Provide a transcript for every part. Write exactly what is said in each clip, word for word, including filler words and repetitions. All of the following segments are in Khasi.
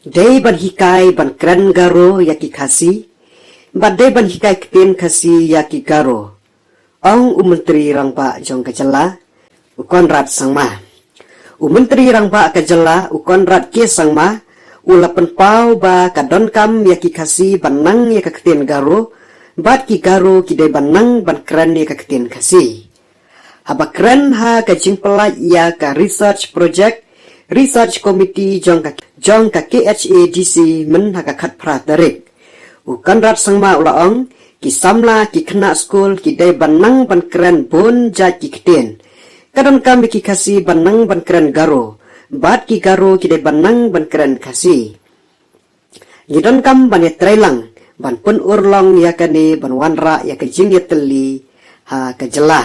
Dei ban hikai ban kren Garo ïa ki Khasi, bad dei ban hikai ktien Khasi ïa ki Garo, ong u Myntri Rangbah jong ka jylla, u Conrad Sangma. U Myntri Rangbah ka jylla, u Conrad K Sangma, u la pynpaw ba ka donkam ïa ki Khasi ban nang ïa ka ktien Garo, bad ki Garo ki dei ban nang ban kren ïa ka ktien Khasi. Haba kren ha ka jingpyllait ïa ka research project, research committee jong ka, jong ka K H A D C myn ha ka khatphra tarik, u Conrad Sangma u la ong, ki samla, ki khynnah skul ki dei ban nang ban kren bun jait ki ktien. Ka donkam ïa ki Khasi ban nang ban kren Garo, bad ki Garo ki dei ban nang ban kren Khasi. Ngi donkam ban ïatreilang ban pynurlong ïa kane ban wanrah ïa ka jingïatylli ha ka jylla.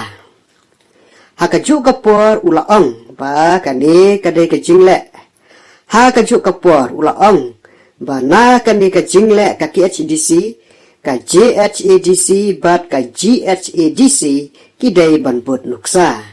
Ha kajuh ka por u la ong ba kane ka dei ka jingleh. Ha kajuh ka por u la ong ba na kane ka jingleh ka K H A D C, ka J H A D C bad ka G H A D C ki dei ban bud nuksa.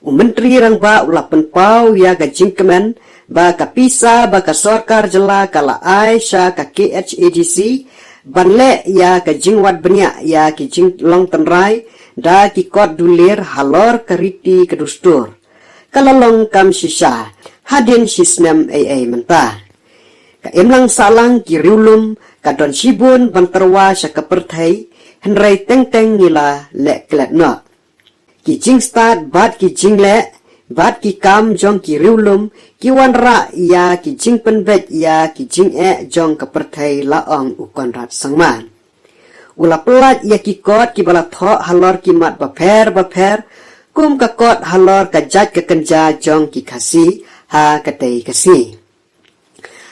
U Myntri Rangbah u la pynpaw ïa ka jingkmen ba ka pisa ba ka sorkar jylla ka la ai sha ka K H A D C ban leh ïa ka jingwad bniah ïa ki jinglong tynrai da ki kot dulir halor ka riti ka dustur, ka la long kam shisha hadien shi snem ei ei mynta. Ka imlang sahlang ki riewlum ka don shibun ban tyrwa sha ka pyrthei, hynrei teng teng ngi la leh klet noh. Ki jingstad bad ki jingleh bad ki kam jong ki riewlum ki wanrah ïa ki jingpynbeit ïa ki jingeh jong ka pyrthei, la ong u Conrad Sangma. U la pyllait ïa ki kot kiba la thoh halor ki mat bapher bapher, kum ka kot halor ka jait ka kynja jong ki Khasi ha katei ka sngi.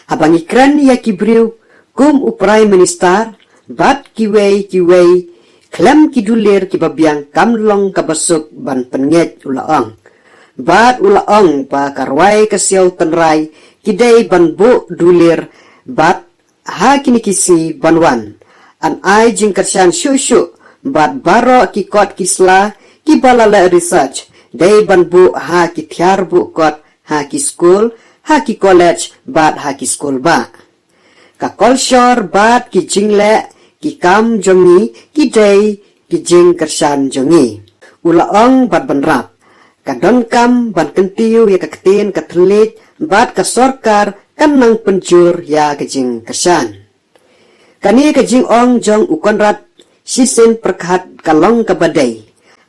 Haba ngi kren ïa ki briew kum u Prime Minister bad kiwei kiwei, khlem ki dulir kiba biang kam long kaba suk ban pynngeit, u la ong. Bad u la ong ba ka rwai ka siaw tynrai ki dei ban buh dulir bad ha kine ki sngi ban wan, yn ai jingkyrshan shuh shuh bad baroh ki kot ki sla kiba la leh research dei ban buh ha ki thiar buh kot, ha ki skul, ha ki college bad ha ki skul bah. Ka kolshor bad ki jingleh ki kam jong ngi ki dei ki jingkyrshan jong ngi, u la ong bad bynrap. Ka donkam ban kyntiew ïa ka ktien ka thylliej bad ka sorkar kan nang pynjur ïa ka jingkyrshan. Kane ka jingong jong u Conrad shisien pyrkhat ka long kaba dei.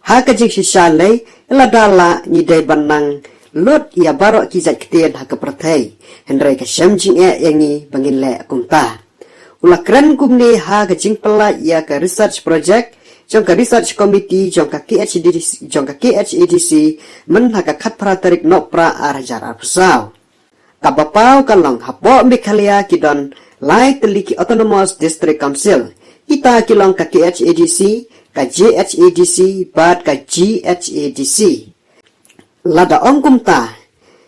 Ha ka jingshisha lei, lada lah ngi dei ban nang lut ïa baroh ki jait ktien ha ka pyrthei, hynrei ka shem jingeh ïa ngi ba ngin leh kumta. U la kren kumne ha ka jingpyllait ïa ka research project jong ka research committee jong ka K H A D C, jong ka K H A D C myn ha ka khatphra tarik Nohprah ar hajar arphew saw. Kaba paw ka long hapoh Meghalaya ki don lai tylli ki Autonomous District Council. Kita ki long ka K H A D C, ka J H A D C bad ka G H A D C. Lada ong kumta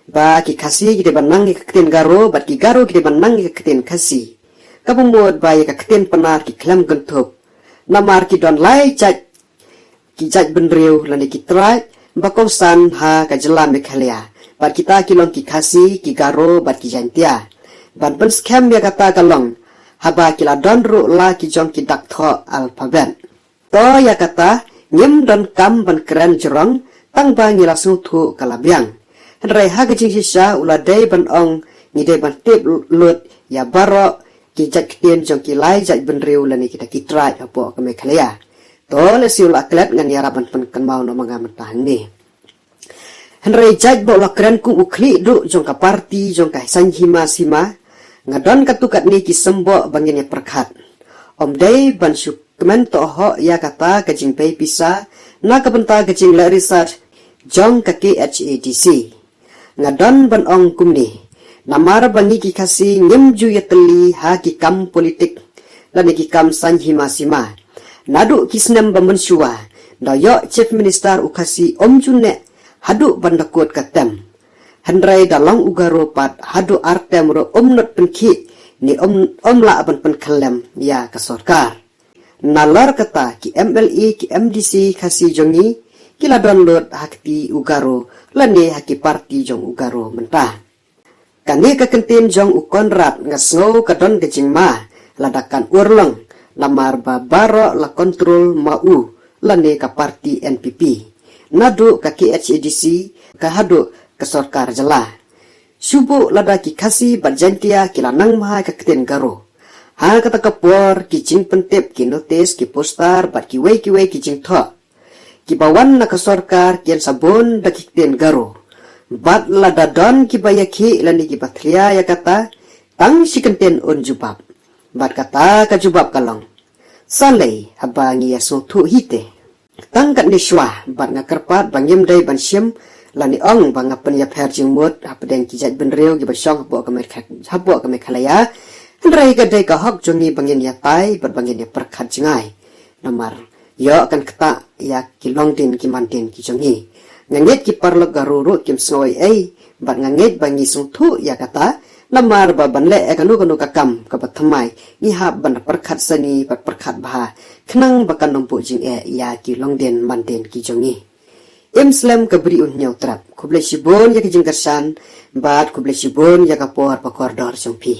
ba ki Khasi ki dei ban nang ïa ka ktien Garo bad ki Garo ki dei ban nang ïa ka ktien Khasi, kaba mut ba ïa ka ktien Pnar ki khlem kynthup. Namar ki don lai jait ki jaitbynriew lane ki tribe ba kongsan ha ka jylla Meghalaya. Bad kita ki long ki Khasi, ki Garo bad ki Jaintia. Ban pynskhem ïa kata ka long haba ki la don ruh la ki jong ki dak thoh alphabet. To ïa kata ngim donkam ban kren jrong tang ba ngi la sngewthuh ka la biang. Hynrei ha ka jingshisha u la dei ban ong ngi dei ban tip lut ïa baroh ki jait ktien jong ki lai jaitbynriew lane kita ki tribe hapoh ka Meghalaya. To lehse u la klet, ngan ïarap ban pynkynmaw noh ma nga mynta hangne. Hynrei jait ba u la kren kum u khlieh duh jong ka party jong ka Saiñ Hima Sima, nga don katto katne ki symboh ba ngin ïa pyrkhat. Ym dei ban shu kmen tohok ïa kata ka jingbei pisa na ka bynta ka jingleh research jong ka K H A D C. Nga don ban ong kumne, namar ba ngi ki Khasi ngim ju ïatylli ha ki kam politik lane ki kam Saiñ Hima Sima. Naduh ki snem ba mynshuwa, da ïoh Chief Minister u Khasi ym ju neh haduh ban da kut ka term. Hynrei da long u Garo pat haduh ar term ruh ym nud pynkhih ne ym, ym lah ban pynkhyllem ïa ka sorkar. Nalor kata ki M L A, ki M D C Khasi jong ngi ki la don lut ha kti u Garo lane ha ki party jong u Garo mynta. Kane ka kyntien jong u Conrad nga sngew ka don ka jingma lada kan urlong, namar ba baroh la kontrol ma u lane ka parti N P P, naduh ka K H A D C ka haduh ka sorkar jylla. Shuh lada ki Khasi bad Jaintia ki la nang mhai ka ktien Garo, ha kata ka por ki jingpyntip, ki notis, ki poster bad kiwei kiwei ki jingthoh kiba wan na ka sorkar ki ïan sabun da ki ktien Garo. Bad lada don kiba ïakhih lane kiba thlia ïa kata, tang shi kyntien un jubab. Bad kata ka jubab ka long: Sa lei haba ngi ïa sngewthuh hi te. Tang katne shuwa bad nga kyrpad ba ngim dei ban shim lane ong ba nga pynïapher jingmut hapdeng ki jaitbynriew kiba shong hapoh ka Megha-, hapoh ka Meghalaya. Hynrei ka dei ka hok jong ngi ba ngin ïatai bad ba ngin ïapyrkhat jngai. Namar ïoh kan ktah ïa ki longdien ki mandien ki jong ngi. Nga ngeit ki paralok Garo ruh kim sngew ei ei, bad nga ngeit ba ngi sngewthuh ïa kata, namar ba ban leh ïa kano kano ka kam kaba thymmai ngi hap ban pyrkhat sani bad pyrkhat bha, khnang ba kan ym buh jingeh ïa ki longdien mandien ki jong ngi. Im slem ka Bri U Hynñiewtrep. Khublei shibun ïa ka jingkyrshan bad khublei shibun ïa ka por ba kordor jong phi.